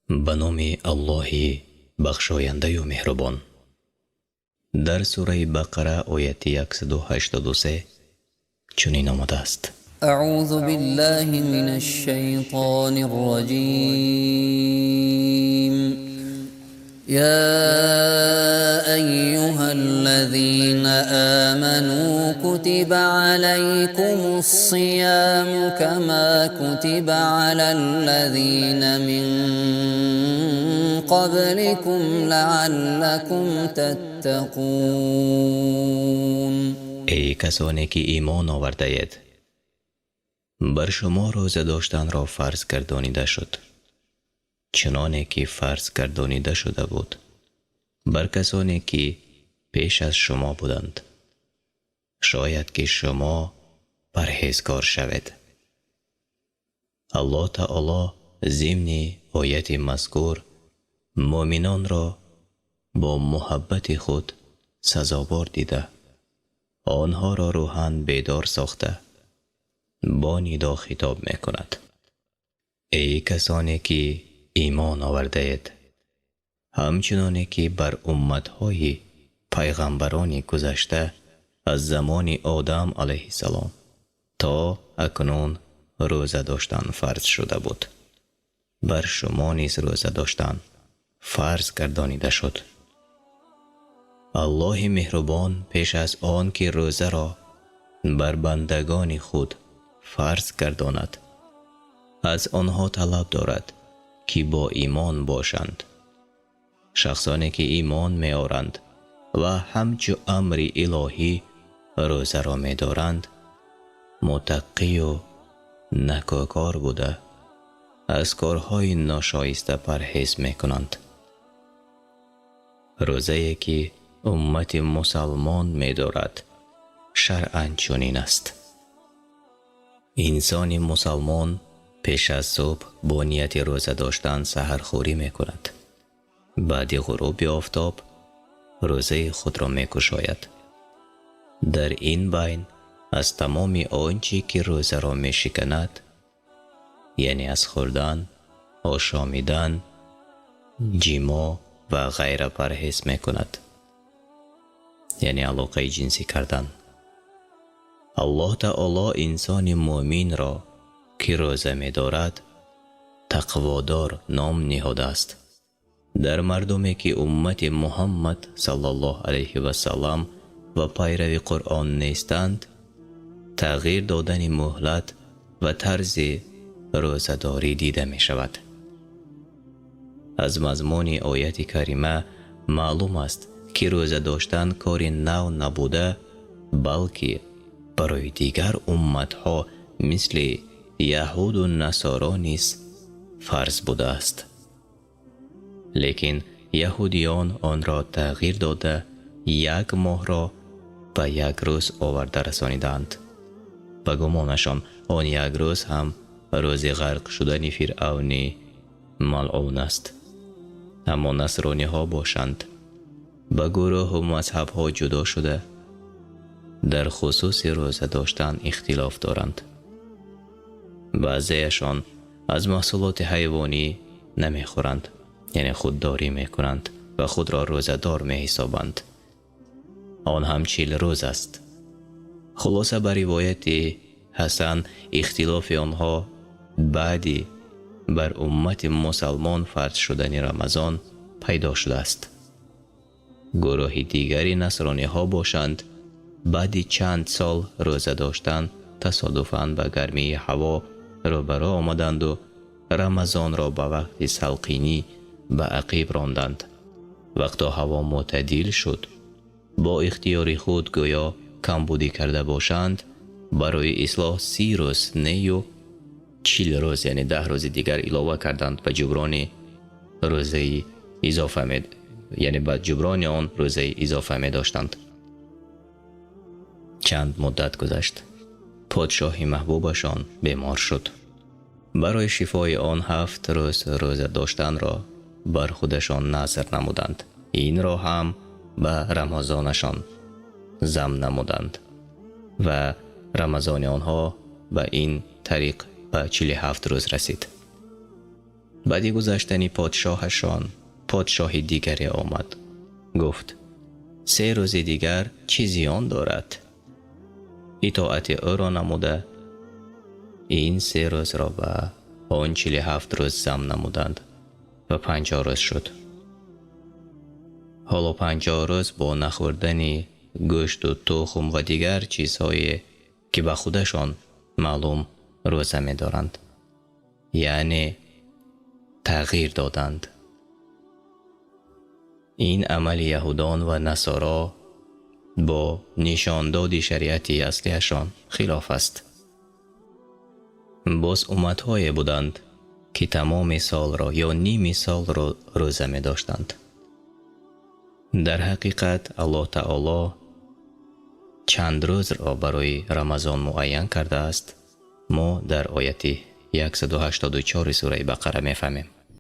Ба номи Аллоҳи бахшояндаю меҳрубон. Дар сураи Бақара, ояти 183 чунин омадааст: أعوذ بالله من الشيطان الرجيم. يا أيها الذين آمنوا، كتب عليكم الصيام كما كتب على الذين من قبلكم لعلكم تتقون. Эй касоне ки имон овардаед, бар шумо рӯза доштанро фарз гардонида шуд, чуноне ки фарз гардонида шуда буд бар касоне ки пеш аз шумо буданд, шояд ки шумо парҳезгор шавед. Аллоҳ таоло зимни ояти мазкур муъминонро бо муҳаббати худ сазовор дида, онҳоро рӯҳан бедор сохта, бо нидо хитоб мекунад: «Эй касоне ки имон овардаед, ҳамчуноне ки бар умматҳои пайғамбарони гузашта аз замони Одам алайҳиссалом то акнун рӯза доштан фарз шуда буд, бар шумо низ рӯза доштан фарз гардонида шуд». Аллоҳи меҳрубон пеш аз он ки рӯзаро бар бандагони худ фарз гардонад, аз онҳо талаб дорад, ки бо имон бошанд. Шахсоне ки имон меоранд ва ҳамчу амри илоҳӣ рӯзаро медоранд, муттақию накӯкор буда, аз корҳои ношоиста парҳез мекунанд. Рӯзае ки уммати мусалмон медорад, шаръан чунин аст: инсони мусалмон пеш аз субҳ бо нияти рӯза доштан саҳархӯрӣ мекунад. Баъди ғуруби офтоб рӯзаи худро мекушояд. Дар ин байн аз тамоми он чӣ ки рӯзаро мешиканад, яъне аз хӯрдан, ошомидан, ҷимоъ ва ғайра парҳез мекунад, яъне алоқаи ҷинсӣ кардан. Аллоҳ таоло инсони муъминро, ки рӯза медорад, тақводор ном ниҳодааст. Дар мардуме ки уммати Муҳаммад саллаллоҳу алайҳи васаллам ва пайрави Қуръон нестанд, тағйир додани муҳлат ва тарзи рӯзадорӣ дида мешавад. Аз мазмуни ояти карима маълум аст, ки рӯза доштан кори нав набуда, балки барои дигар умматҳо мисли яҳуду насоро низ фарз будааст, лекин яҳудиён онро тағйир дода, як моҳро ба як рӯз оварда расонидаанд. Ба гумонашон, он як рӯз ҳам рӯзи ғарқ шудани Фиръавни малъун аст. Аммо насрониҳо бошанд, ба гурӯҳу мазҳабҳо ҷудо шуда, дар хусуси рӯза доштан ихтилоф доранд. Баъзеяшон аз маҳсулоти ҳайвонӣ намехӯранд, яъне худдорӣ мекунанд ва худро рӯзадор меҳисобанд. Он ҳам 40 рӯз аст. Хулоса, ба ривояти ҳасан, ихтилофи онҳо баъди бар уммати мусалмон фарз шудани Рамазон пайдо шудааст. Гурӯҳи дигари насрониҳо бошанд, баъди чанд сол рӯза доштан тасодуфан ба гармии ҳаво рӯбарӯ омаданду Рамазонро ба вақти салқинӣ ба ақиб ронданд. Вақто ҳаво мӯътадил шуд, бо ихтиёри худ гӯё камбудӣ карда бошанд, барои ислоҳ 30 рӯз нею 40 рӯз, яъне 10 рӯзи дигар илова карданд ба ҷуброни рӯзаи изофа, яъне ба ҷуброни он рӯзаи изофа медоштанд. Чанд муддат гузашт, подшоҳи маҳбубашон бемор шуд. Барои шифои он 7 рӯз рӯза доштанро бар худашон назр намуданд. Инро ҳам ба Рамазонашон зам намуданд ва Рамазони онҳо ба ин тариқ ба 47 рӯз расид. Баъди гузаштани подшоҳашон подшоҳи дигаре омад. Гуфт: 3 рӯзи дигар чӣ зиён дорад? Итоати ӯро намуда, ин 3 рӯзро ба он 47 рӯз зам намуданд ва 50 рӯз шуд. Ҳоло 50 рӯз бо нахӯрдани гӯшту тухм ва дигар чизҳое, ки ба худашон маълум, рӯза медоранд, яъне тағйир доданд. Ин амали яҳудон ва насоро бо нишондоди шариати аслиашон хилоф аст. Боз умматҳое буданд, ки тамоми солро ё ними солро рӯза медоштанд. Дар ҳақиқат Аллоҳ Таоло чанд рӯзро барои Рамазон муайян кардааст, мо дар ояти 184 сураи Бақара мефаҳмем.